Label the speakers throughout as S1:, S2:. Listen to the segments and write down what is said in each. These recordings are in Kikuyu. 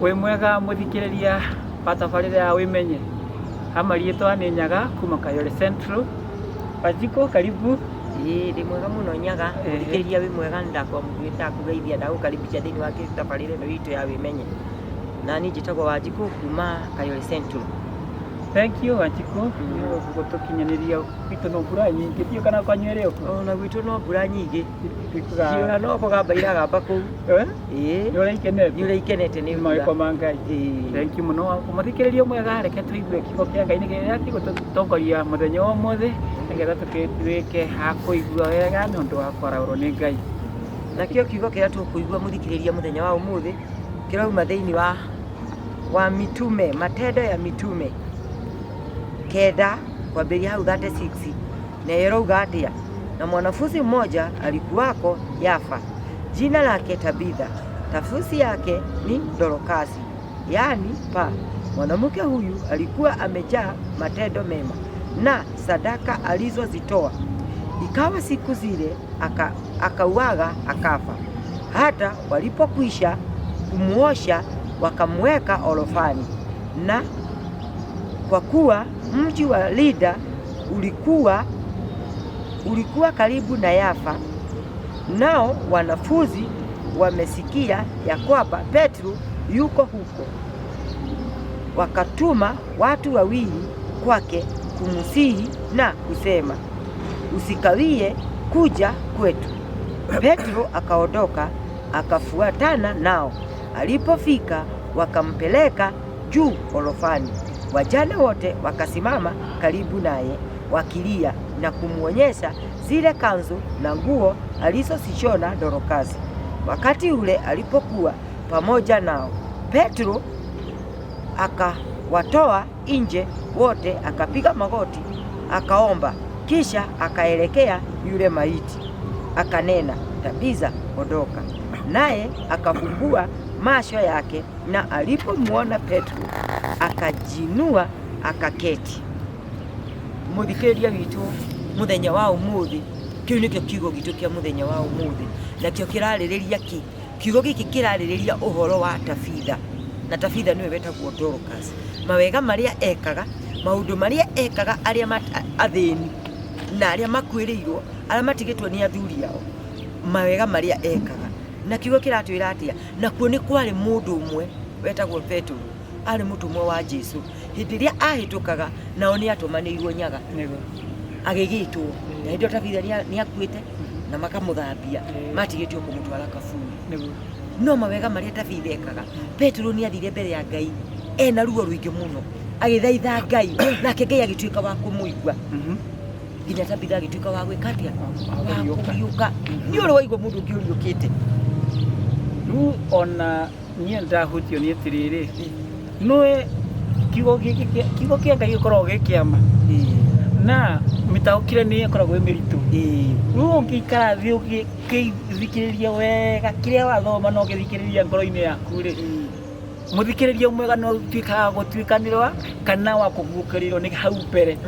S1: Wĩ mwega mũthikĩrĩria wa tabarĩra ya Wĩmenye. Amariĩtwa nĩ Nyaga kuma Kayole Central. Wanjikũ karibu.
S2: Ĩĩ ndĩ mwega mũno Nyaga, mũthikĩrĩria wĩ mwega nĩndakũgeithia ndagũkaribisha thĩinĩ wa tabarĩra ĩno itũ ya Wĩmenye. Na niĩ njĩtagwo Wanjikũ kuma Kayole Central.
S1: Thank you Wanjikũ nĩ gũtũkinyanĩria gwitũ no mbura nyingĩ ndiũĩ kana kwanyu ĩrĩ o kuo.
S2: Ona gwitũ no mbura nyingĩ. Ciũra no kũgamba iragamba kũu.
S1: Eh?
S2: Ĩĩ.
S1: Nĩ ũrĩa ikenete?
S2: Nĩ ũrĩa ikenete nĩ mbura.
S1: Mawĩko ma Ngai.
S2: Ĩĩ.
S1: Thank you mũno. Mũthikĩrĩria mwega reke tũigue kiugo kĩa Ngai nĩkĩrĩa gĩgũtũtongoria mũthenya wa ũmũthĩ nĩgetha tũgĩtuĩke a kũigua wega nĩ ũndũ wa kwaraũrwo nĩ Ngai.
S2: Nakĩo kiugo kĩrĩa tũkũigua mũthikĩrĩria mũthenya wa ũmũthĩ kĩrauma thĩinĩ wa Mitume, Matendo ya Mitume 9 kwambĩrĩria hau 36 na ĩrauga atĩa? Na mwanafunzi mmoja alikuwako Yafa, jina lake Tabitha, tafsiri yake ni Dorokasi, yaani paa. Mwanamke huyu alikuwa amejaa matendo mema na sadaka alizozitoa. Ikawa siku zile akauaga akafa. Hata walipokwisha kumuosha wakamweka orofani. Na kwa kuwa mji wa Lida ulikuwa karibu na Yafa, nao wanafunzi wamesikia ya kwamba Petro yuko huko, wakatuma watu wawili kwake kumsihi na kusema, usikawie kuja kwetu. Petro akaondoka akafuatana nao. Alipofika wakampeleka juu orofani. Wajane wote wakasimama karibu naye wakilia na kumwonyesha zile kanzu na nguo alizozishona Dorokasi wakati ule alipokuwa pamoja nao. Petro akawatoa nje wote, akapiga magoti akaomba, kisha akaelekea yule maiti akanena, Tabitha, ondoka. Naye akafumbua macho yake, na alipomwona Petro akajinua akaketi. Mũthikĩrĩria witũ mũthenya wa ũmũthĩ, kĩu nĩkĩo kiugo gitũ kĩa mũthenya wa ũmũthĩ, nakĩo kĩrarĩrĩria kĩ? Kiugo gĩkĩ kĩrarĩrĩria ũhoro wa Tabitha, na Tabitha nĩwe wetagwo Dorcas. Mawega marĩa ekaga, maũndũ marĩa ekaga arĩa athĩni na arĩa makuĩrĩirwo, arĩa matigĩtwo nĩ athuri ao, mawega marĩa ekaga. Na kiugo kĩratwĩra atĩa? Nakuo nĩ kwarĩ mũndũ ũmwe wetagwo Petero, arĩ mũtũmwo wa Jesu. Hĩndĩ ĩrĩa ahĩtũkaga nao nĩ atũmanĩirwo Nyaga, agĩgĩtwo. Na hĩndĩ ĩyo Tabitha nĩ akuĩte na makamũthambia, matigĩtio kũmũtwara kaburi. No mawega marĩa Tabitha ekaga, Petero nĩ athire mbere ya Ngai ena ruo rũingĩ mũno, agĩthaitha Ngai, nake Ngai agĩtuĩka wa kũmũigua. Nginya Tabitha agĩtuĩka wa gwĩka atĩa? Wa kũriũka. Nĩ ũrĩ waigua mũndũ ũngĩ ũriũkĩte?
S1: Rĩu ona niĩ ndahutio nĩ atĩrĩrĩ, nĩũĩ kiugo gĩkĩ kiugo kĩa Ngai gĩkoragwo gĩ kĩama na mĩtaũkĩre nĩ ĩkoragwo ĩ mĩritũ. Rĩu ũngĩikara thĩ ũgĩthikĩrĩria wega kĩrĩa wathoma na ũgĩthikĩrĩria ngoro-inĩ yaku rĩ, mũthikĩrĩria mwega no ũtuĩkaga wa gũtuĩkanĩrwa kana wa kũguũkĩrĩrwo nĩ hau mbere.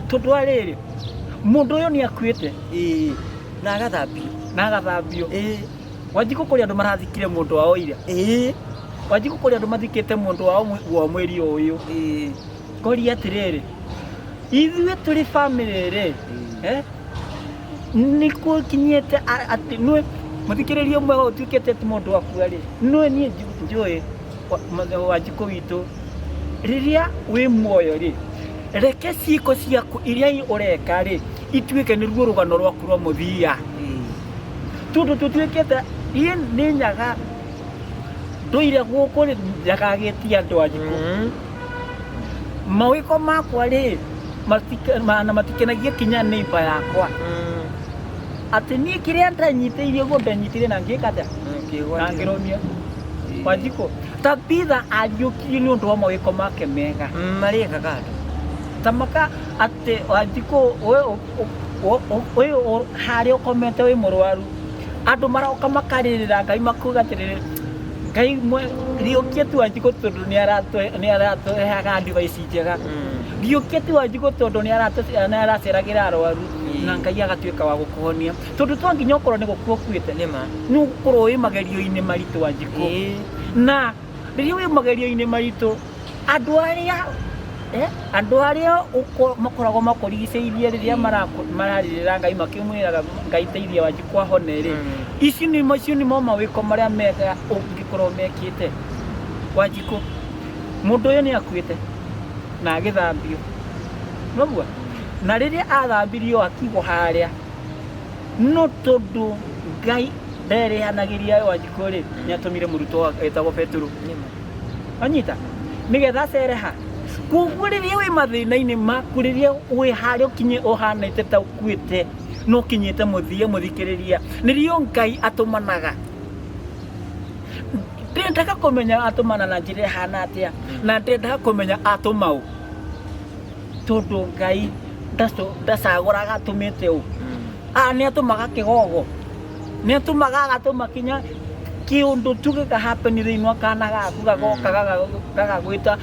S1: Tondũ wa rĩrĩ, mũndũ ũyũ nĩ akuĩte
S2: Na agathambio.
S1: Na agathambio. Wanjikũ kũrĩ andũ marathikire mũndũ wao ira. Wanjikũ kũrĩ andũ mathikĩte mũndũ wao wa mweri o ũyũ. Ngoria atĩrĩrĩ, ithuĩ tũrĩ bamĩrĩ rĩ, eh, nĩ gũkinyĩte atĩ nĩ mũthikĩrĩria ũmwe ũtuĩkĩte atĩ mũndũ akua rĩ, nĩ niĩ njũĩ Wanjikũ witũ, rĩrĩa wĩ muoyo rĩ, reke ciĩko ciaku iria ũreka rĩ, ituĩke nĩruo rũgano rwaku rwa mũthia. Tondũ tũtuĩkĩte niĩ nĩ nyaga ndũire gũkũ rĩ, njagagĩtie andũ a njikũ. Mawĩko makwa rĩ, na matikenagia kinya neighbor yakwa. Atĩ niĩ kĩrĩa ndanyitĩire ũguo ndanyitĩire na ngĩka atĩa? Na ngĩrũmia. Wanjikũ, Tabitha ariũkirio nĩ ũndũ wa mawĩko make mega.
S2: Marĩa ekaga andũ.
S1: Tamaka atĩ Wanjikũ ũyũ harĩa ũkomete wĩ mũrwaru, andũ maroka makarĩrĩra Ngai makuga atĩrĩrĩ, Ngai riũkia tu Wanjikũ tondũ nĩ aratũheaga advice njega. Riũkia tu Wanjikũ tondũ nĩ araceragĩra arwaru na Ngai agatuĩka wa gũkũhonia. Tondũ to nginya ũkorwo nĩ gũkua ũkuĩte.
S2: Nĩ ma.
S1: Nĩ ũgũkorwo wĩ magerio-inĩ maritũ Wanjikũ. Na Rĩrĩa wĩ magerio-inĩ maritũ, andũ arĩa andũ arĩa makoragwo makũrigicĩirie rĩrĩa mararĩrĩra Ngai makĩmwĩraga Ngai teithia Wanjikũ ahone rĩ, ici nĩ macio nĩmo mawĩko marĩa mega ũngĩkorwo mekĩte. Wanjikũ, mũndũ ũyũ nĩ akuĩte na agĩthambio. Noguo? Na rĩrĩa athambirio akigwo harĩa, no tondũ Ngai nderĩhanagĩria Wanjikũ rĩ, nĩ atũmire mũrutwo wake wĩtagwo Petero. Wanyita? Nĩgetha acere ha? Koguo rĩrĩa wĩ mathĩna-inĩ maku, rĩrĩa wĩ harĩa ũkinye ũhanĩte ta ũkuĩte, no ũkinyĩte mũthia mũthikĩrĩria, nĩrĩo Ngai atũmanaga. Ndendaga kũmenya atũmana na njĩra ĩhana atĩa, na ndendaga kũmenya atũma ũ, tondũ Ngai ndacagũraga atũmĩte ũ. Nĩ atũmaga kĩgogo, nĩ atũmaga agatũma kinya kĩũndũ tu gĩka happen thĩinĩ wa kana gaku gagoka gagagwĩta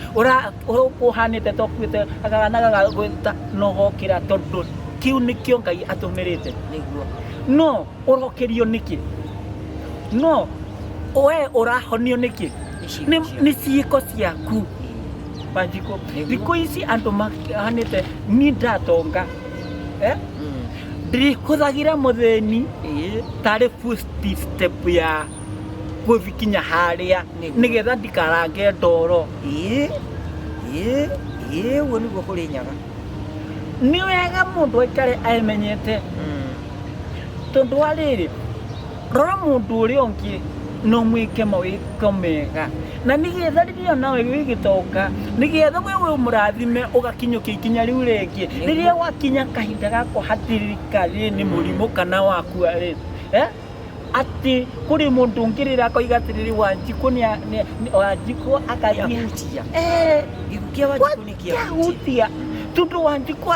S1: ũhanĩte ta ũkuĩte, kana gagagwĩta na ũgokĩra, tondũ kĩu nĩkĩo Ngai atũmĩrĩte.
S2: Nĩguo.
S1: No ũrokĩrio nĩkĩ? No we ũrahonio nĩkĩ? Nĩ ciĩko ciaku. Wanjikũ, thikũ ici andũ mahanĩte niĩ ndatonga, ndĩrĩhũthagĩra mũthĩni tarĩ first step ya gũthikinya harĩa nĩgetha ndikarange ndoro.
S2: Ĩĩ, ũguo nĩguo kũrĩ nyaga.
S1: Nĩ wega mũndũ aikare emenyete, tondũ wa rĩrĩ, rora mũndũ ũrĩa ũngĩ no mwĩke mawĩko mega, na nĩgetha rĩrĩa nawe wĩ gĩtonga, nĩgetha we wĩ mũrathime ũgakinyũkia ikinya rĩu rĩngĩ. Rĩrĩa wakinya kahinda ga kũhatĩrĩrĩka rĩ nĩ mũrimũ kana wakua rĩ, atĩ kũrĩ mũndũ ũngĩ rĩrĩa akoiga atĩrĩrĩ, Wanjikũ Wanjikũ akathiĩ
S2: Kĩahutia. Gĩkuũ kĩa Wanjikũ nĩ
S1: kĩahutia. Tondũ Wanjikũ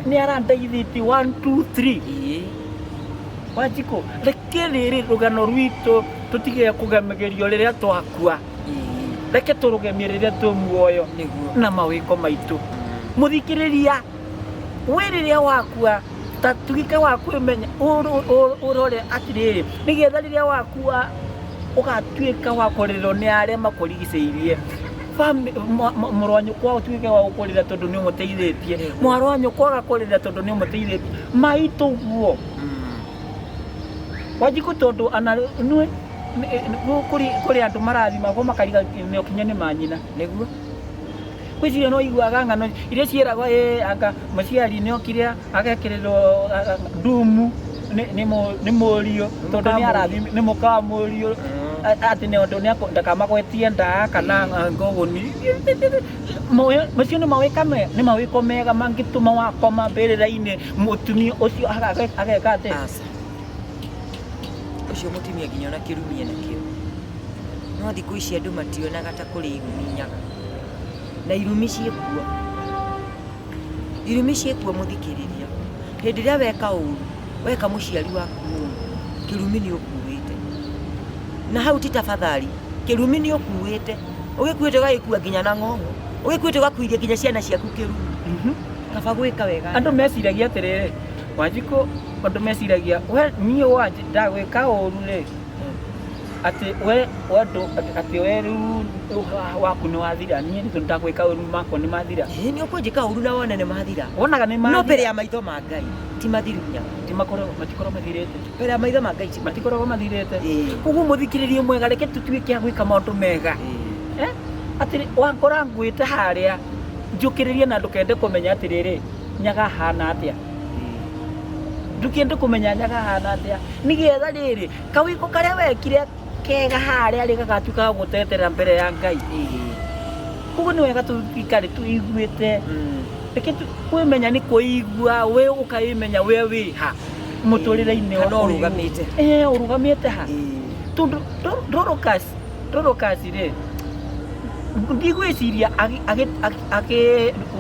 S1: nĩ arandeithĩtie 1 2 3. Wanjikũ, reke rĩrĩ rũgano rwitũ tũtige kũgemegerio rĩrĩa twakua. Reke tũrũgemie rĩrĩa twĩ muoyo na mawĩko maitũ. Mũthikĩrĩria, we rĩrĩa wakua, ta tuĩke wa kwĩmenya, ũrore atĩrĩrĩ, nĩgetha rĩrĩa wakua ũgatuĩka wa kũrĩrwo nĩ arĩa makũrigicĩirie. Mũrũ wa nyũkwa ũtuĩke wa gũkũrĩra tondũ nĩ ũmũteithĩtie, mwarĩ wa nyũkwa agakũrĩra tondũ nĩ ũmũteithĩtie, maitũ guo. Wanjikũ tondũ ana nĩ kũrĩ andũ marathimagwo makariganĩrwo kinya nĩ manyina.
S2: Nĩguo.
S1: Ngwĩciria no iguaga ng'ano iria ciĩragwo anga mũciari nĩ okire agekĩrĩrwo ndumu nĩ mũriũ tondũ nĩ arathimi nĩ mũka wa mũriũ atĩ nĩ ũndũ ndakamagwetie nda kana ngũgũni. Macio nĩ mawĩka nĩ mawĩko mega mangĩtũma wakoma mbĩrĩra-inĩ mũtumia ũcio ageka atĩa?
S2: Aca. Ũcio mũtumia nginya ona kĩrumi ena kĩo. No thikũ ici andũ mationaga ta kũrĩ irumi nyaga. Na irumi ciĩkuo. Irumi ciĩkuo mũthikĩrĩria. Hĩndĩ ĩrĩa weka ũru, weka mũciari waku ũru, kĩrumi nĩ ũkuĩte. Na hau ti tafadhali, kĩrumi nĩ ũkuĩte. Ũgĩkuĩte ũgagĩkua nginya na ng'ong'o. Ũgĩkuĩte ũgakuithia nginya ciana ciaku kĩrumi. Kaba gwĩka wega.
S1: Andũ meciragia atĩrĩrĩ, Wanjikũ, andũ meciragia we niĩ Wanjikũ ndagwĩka ũru rĩ, atĩ we atĩ we rĩu waku nĩ wathira, niĩ nĩ ndagwĩka ũru makwa nĩ mathira.
S2: Ĩĩ nĩ ũkũnjĩka ũru na wone nĩ mathira.
S1: Wonaga nĩ mathira.
S2: No mbere ya maitho ma Ngai ti mathiru nyaga.
S1: Ti makoragwo matikoragwo mathirĩte.
S2: Mbere ya maitho ma Ngai ti
S1: matikoragwo mathirĩte. Koguo mũthikĩrĩrie mwega, reke tũtuĩke a gwĩka maũndũ mega. Atĩrĩ wakora ngwĩte harĩa njũkĩrĩrie na ndũkende kũmenya atĩrĩrĩ nyaga hana atĩa. Ndũkende kũmenya nyaga hana atĩa. Nĩgetha rĩrĩ kawĩko karĩa wekire kega harĩa rĩ gagatuĩka ga gũtetera mbere ya Ngai. Koguo nĩ wega tũikare tũiguĩte. Reke kwĩmenya nĩ kwĩigua, we ũkaĩmenya we wĩ ha mũtũrĩre-inĩ
S2: Kana ũrũgamĩte.
S1: Ũrũgamĩte ha. Tondũ Dorcas rĩ, ndigwĩciria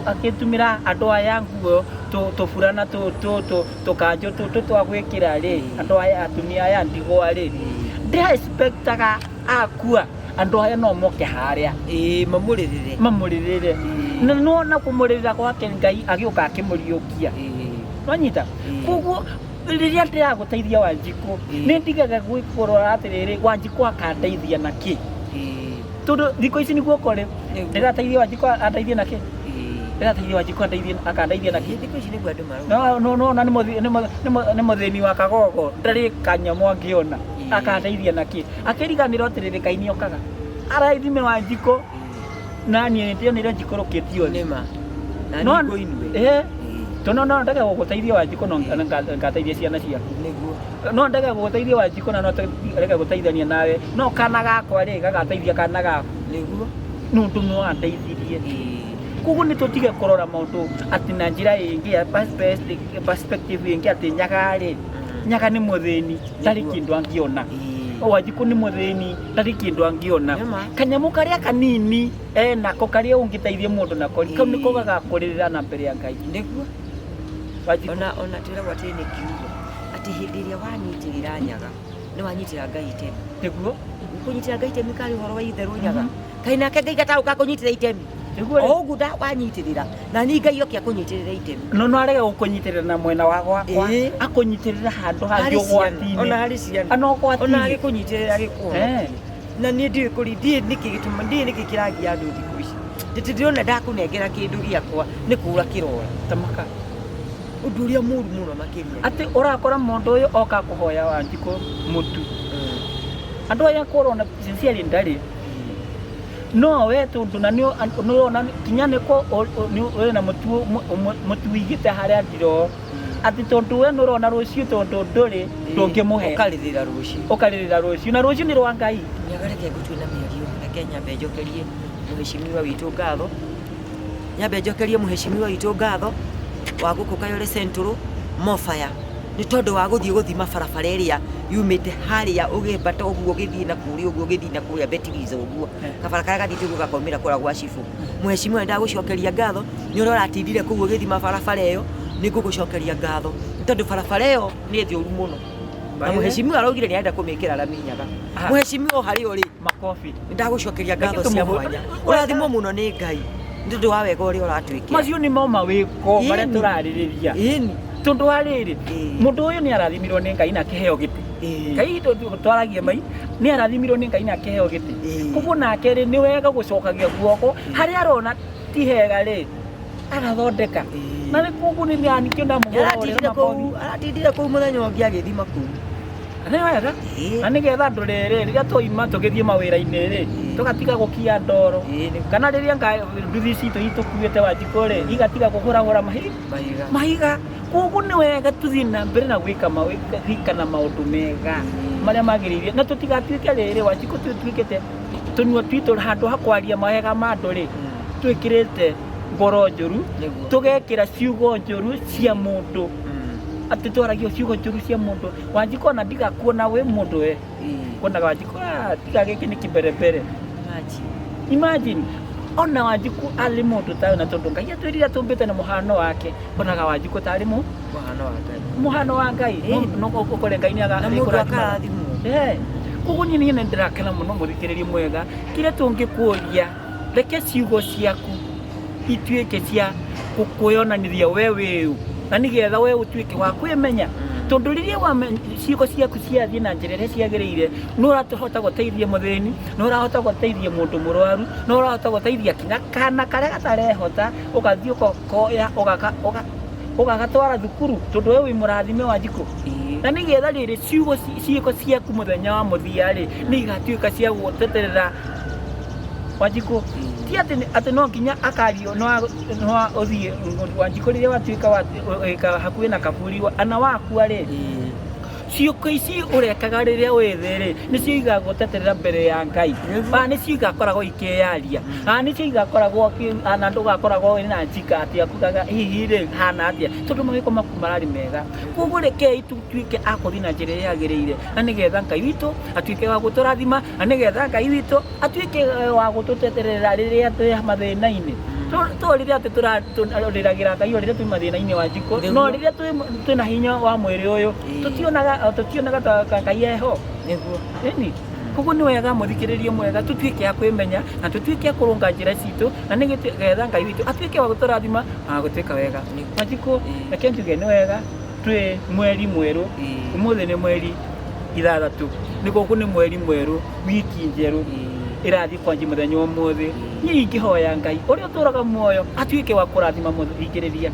S1: agĩtumĩra andũ aya nguo tũburana tũkanjũ tũtũ twa gwĩkĩra rĩ, andũ aya atumia aya ndigwa rĩ, ndĩra expectaga akua andũ aya no moke harĩa.
S2: Mamũrĩrĩre.
S1: Mamũrĩrĩre. Na nĩwona kũmũrĩrĩra gwake Ngai agĩũka akĩmũriũkia. Wanyita? Koguo rĩrĩa ndĩragũteithia Wanjikũ, nĩ ndigaga gwĩkũrora atĩrĩrĩ, Wanjikũ akandeithia na kĩ? Tondũ thikũ ici nĩguo kũrĩ.
S2: Nĩguo.
S1: Ndĩrateithia Wanjikũ andeithie nakĩ?
S2: Ĩĩ.
S1: Ndĩrateithia Wanjikũ andeithie akandeithia nakĩ?
S2: Ĩĩ, thikũ ici nĩguo andũ marauga.
S1: No no no na nĩ mũthĩni wa kagogo ndarĩ kanyamũ angĩona
S2: Ĩĩ.
S1: akandeithia nakĩ? Akĩriganĩrwo atĩrĩrĩ Ngai nĩokaga. Arathime Wanjikũ na niĩ nĩndĩonire njikũrũkĩtio thĩ.
S2: Nĩma. Na
S1: No-
S2: nĩ ngũinue.
S1: Ĩĩ.
S2: Ĩĩ.
S1: Tondũ no ndege gũgũteithia Wanjikũ no ngateithia ciana ciaku.
S2: Nĩguo.
S1: No ndege gũgũteithia Wanjikũ na no ndege gũteithania nawe no kana gakwa rĩ gagateithia kana gaku
S2: Nĩguo.
S1: nĩ ũndũ nĩ wandeithirie.
S2: Ĩĩ.
S1: Koguo nĩ tũtige kũrora maũndũ atĩ na njĩra ĩngĩ ya perspective ĩngĩ atĩ nyaga rĩ nyaga nĩ mũthĩni ndarĩ
S2: Nĩguo.
S1: kĩndũ angĩona.
S2: Ĩĩ.
S1: Wanjikũ nĩ mũthĩni ndarĩ kĩndũ angĩona.
S2: Nĩma.
S1: Kanyamũ karĩa kanini enako karĩa ũngĩteithia mũndũ nako kau nĩko
S2: Ĩĩ.
S1: gagakũrĩrĩra na mbere ya Ngai.
S2: Nĩguo.
S1: Wanjikũ
S2: Ona twĩragwo atĩ nĩ kiugo atĩ hĩndĩ ĩrĩa wanyitĩrĩra nyaga nĩ wanyitĩra Ngai itemi.
S1: Nĩguo.
S2: Kũnyitĩra Ngai itemi karĩ ũhoro wa itherũ nyaga. Kaĩ nake Ngai gataũka kũnyitĩra itemi.
S1: Nĩguo rĩ.
S2: O ũguo wanyitĩrĩra na ni Ngai oke akũnyitĩrĩre itemi.
S1: No no arege gũkũnyitĩrĩra na mwena wa gwakwa
S2: Ĩĩ.
S1: akũnyitĩrĩra handũ hangĩ
S2: Harĩ ciana.
S1: ũgwati-inĩ.
S2: Ona harĩ ciana.
S1: Ana
S2: Ona
S1: ũgwati-inĩ.
S2: agĩkũnyitĩrĩra agĩkũhonokie.
S1: Eh.
S2: Na niĩ ndiũĩ kũri ndiũĩ nĩkĩ gĩtũma ndiũĩ nĩkĩ kĩragia andũ thikũ ici. Ndĩtĩ ndĩrona ndakũnengera kĩndũ gĩakwa nĩ kũra kĩrora.
S1: Tamaka.
S2: Ũndũ ũrĩa mũru mũno makĩria.
S1: Atĩ ũrakora mũndũ ũyũ oka kũhoya Wanjikũ mũtu. Andũ aya kũrona sincerely ndarĩ. No we tondũ na nĩ ũrona kinya nĩko wĩna mũtu mũtu wĩigĩte harĩa ndiroo. Atĩ tondũ we nĩ ũrona rũciũ tondũ ndũrĩ ndũngĩmũhe.
S2: Ũkarĩrĩra rũciũ.
S1: Ũkarĩrĩra rũciũ na rũciũ nĩ rwa Ngai.
S2: Nyaga reke ngũtue na mĩario reke nyambe njokerie mũheshimiwa witũ ngatho. Nyambe njokerie mũheshimiwa witũ ngatho wa gũkũ Kayole Central Mofaya nĩ tondũ wa gũthiĩ gũthima barabara ĩrĩa yumĩte harĩa ũgĩambata ũguo ũgĩthiĩ na kũrĩa ũguo ũgĩthiĩ na kũrĩa Betiriza ũguo kabara karĩa gathiĩte ũguo gakaumĩra kũrĩa gwa cibũ. Mũheshimiwa nĩ ndagũcokeria ngatho nĩ ũrĩa ũratindire kũu ũgĩthima barabara ĩyo nĩ ngũgũcokeria ngatho nĩ tondũ barabara ĩyo nĩ njũru mũno. Na mũheshimiwa araugire nĩ arenda kũmĩkĩra rami nyaga.
S1: Aha.
S2: Mũheshimiwa o harĩa ũrĩ
S1: Makobi.
S2: ndagũcokeria ngatho
S1: Reke
S2: cia
S1: tũmũhũ-
S2: mwanya ũrathimwo mũno nĩ Ngai nĩ ũndũ wa wega ũrĩa ũratwĩkĩra.
S1: Macio nĩmo mawĩko marĩa
S2: Ĩni.
S1: tũrarĩrĩria.
S2: Ĩni.
S1: Tondũ wa rĩrĩ
S2: Ĩĩ.
S1: mũndũ ũyũ nĩ arathimirwo nĩ Ngai na akĩheo gĩtĩ.
S2: Ĩĩ.
S1: Ngai twaragia mai nĩ arathimirwo nĩ Ngai na akĩheo gĩtĩ.
S2: Ĩĩ.
S1: Koguo nake rĩ nĩ wega gũcokagia guoko harĩa arona ti hega rĩ agathondeka.
S2: Ĩĩ.
S1: Na nĩ koguo nĩ nikĩo ndamũhũra
S2: Aratindire kũu aratindire kũu mũthenya ũngĩ agĩthima kũu.
S1: Nĩ wega.
S2: Ĩĩ.
S1: Na nĩgetha andũ rĩrĩ rĩrĩa twaima tũgĩthiĩ mawĩra-inĩ rĩ
S2: Ĩĩ.
S1: tũgatiga gũkia ndoro.
S2: Ĩĩ, nĩguo.
S1: Kana rĩrĩa nduthi citũ itũkuĩte Wanjikũ rĩ igatiga kũhũrahũra mahiga.
S2: Mahiga.
S1: Mahiga. Koguo nĩ wega tũthiĩ na mbere na gwĩka gwĩka na maũndũ mega marĩa magĩrĩire na tũtigatuĩke rĩrĩ Wanjikũ tũtuĩkĩte tũnua twitũ handũ ha kwaria mawega ma andũ rĩ twĩkĩrĩte ngoro njũru
S2: Nĩguo.
S1: tũgekĩra ciugo njũru cia mũndũ atĩ twaragia ciugo njũru cia mũndũ Wanjikũ ona ndigakuona wĩ mũndũ we kuonaga Wanjikũ "Ah, tiga gĩkĩ nĩ kĩmberembere.
S2: Imagine.
S1: Imagine ona Wanjikũ arĩ mũndũ tawe na tondũ Ngai atwĩrire atũmbĩte na mũhano wake onaga Wanjikũ tarĩ mũ
S2: Mũhano wa Ngai.
S1: mũhano wa Ngai.
S2: Ĩĩ.
S1: No ũkore Ngai nĩ
S2: Na mũndũ akarathimwo.
S1: Eh, koguo niĩ niĩ nĩ ndĩrakena mũno mũthikĩrĩria mwega kĩrĩa tũngĩkũria reke ciugo ciaku ituĩke cia kwĩyonanĩria we wĩũ na nĩgetha we ũtuĩke wa kwĩmenya tondũ rĩrĩa ciĩko ciaku ciathiĩ na njĩra ĩrĩa ciagĩrĩire nĩ ũrahota gũteithia mũthĩni nĩ ũrahota gũteithia mũndũ mũrwaru nĩ ũrahota gũteithia kinya kana karĩa gatarehota ũgathiĩ ũgakoya ũgagatwara thukuru tondũ we wĩ mũrathime Wanjikũ. Na nĩgetha rĩrĩ ciugo ciĩko ciaku mũthenya wa mũthia rĩ nĩ igatuĩka cia gũteterera Wanjikũ. Ti atĩ atĩ no nginya akario no ũthiĩ Wanjikũ rĩrĩa watuĩka wa hakuhĩ na kaburi ana wakua rĩ ciĩko ici ũrekaga rĩrĩa wĩ thĩ rĩ nĩcio igagũteterera mbere ya Ngai. Nĩcio igakoragwo ikĩyaria nĩcio igakoragwo na ndũgakoragwo wĩna njika atĩ akugaga hihi rĩ hana atĩa tondũ mawĩko maku mararĩ mega. Koguo rekei tũtuĩke a kũthiĩ na njĩra ĩrĩa yagĩrĩire na nĩgetha Ngai witũ atuĩke wa gũtũrathima na nĩgetha Ngai witũ atuĩke wa gũtũteterera rĩrĩa twĩ mathĩna-inĩ. To rĩrĩa atĩ tũrĩragĩra Ngai o rĩrĩa twĩ mathĩna-inĩ Wanjikũ no rĩrĩa twĩna hinya wa mwĩrĩ ũyũ tũtionaga ta Ngai eho.
S2: Nĩguo.
S1: Ĩni. Koguo nĩ wega mũthikĩrĩrie mwega tũtuĩke a kwĩmenya na tũtuĩke a kũrũnga njĩra citũ na nĩgetha Ngai witũ atuĩke wa gũtũrathima na wa gũtwĩka wega. Wanjikũ reke njuge nĩ wega twĩ mweri mwerũ ũmũthĩ nĩ mweri 6 nĩ koguo nĩ mweri mwerũ wiki njerũ. Ĩrathiĩ kwanji mũthenya ũmũthĩ. Niĩ ingĩhoya Ngai ũrĩa ũtũraga muoyo atuĩke wa kũrathima mũthikĩrĩria,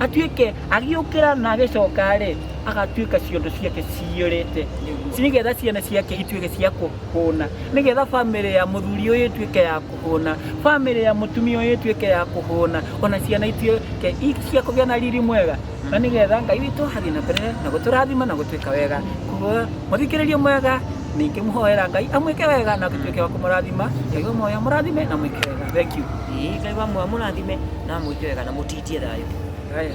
S1: atuĩke agĩũkĩra na agĩcoka rĩ, agatuĩka ciondo ciake ciyũrĩte, nĩgetha ciana ciake ituĩke cia kũhũna, nĩgetha bamĩrĩ ya mũthuri ũyũ ĩtuĩke ya kũhũna, bamĩrĩ ya mũtumia ũyũ ĩtuĩke ya kũhũna, ona ciana ituĩke cia kũgĩa na riri mwega, na nĩgetha Ngai witũ athiĩ na mbere na gũtũrathima na gũtwĩka wega. Koguo mũthikĩrĩrio mwega, ningĩmũhoera Ngai amwĩke wega na agĩtuĩke wa kũmũrathima. Ngai wa muoyo amũrathime na amwĩke wega. Thank you.
S2: Ĩĩ, Ngai wa muoyo amũrathime na amwĩke wega na mũtindie thayũ.
S1: Haya.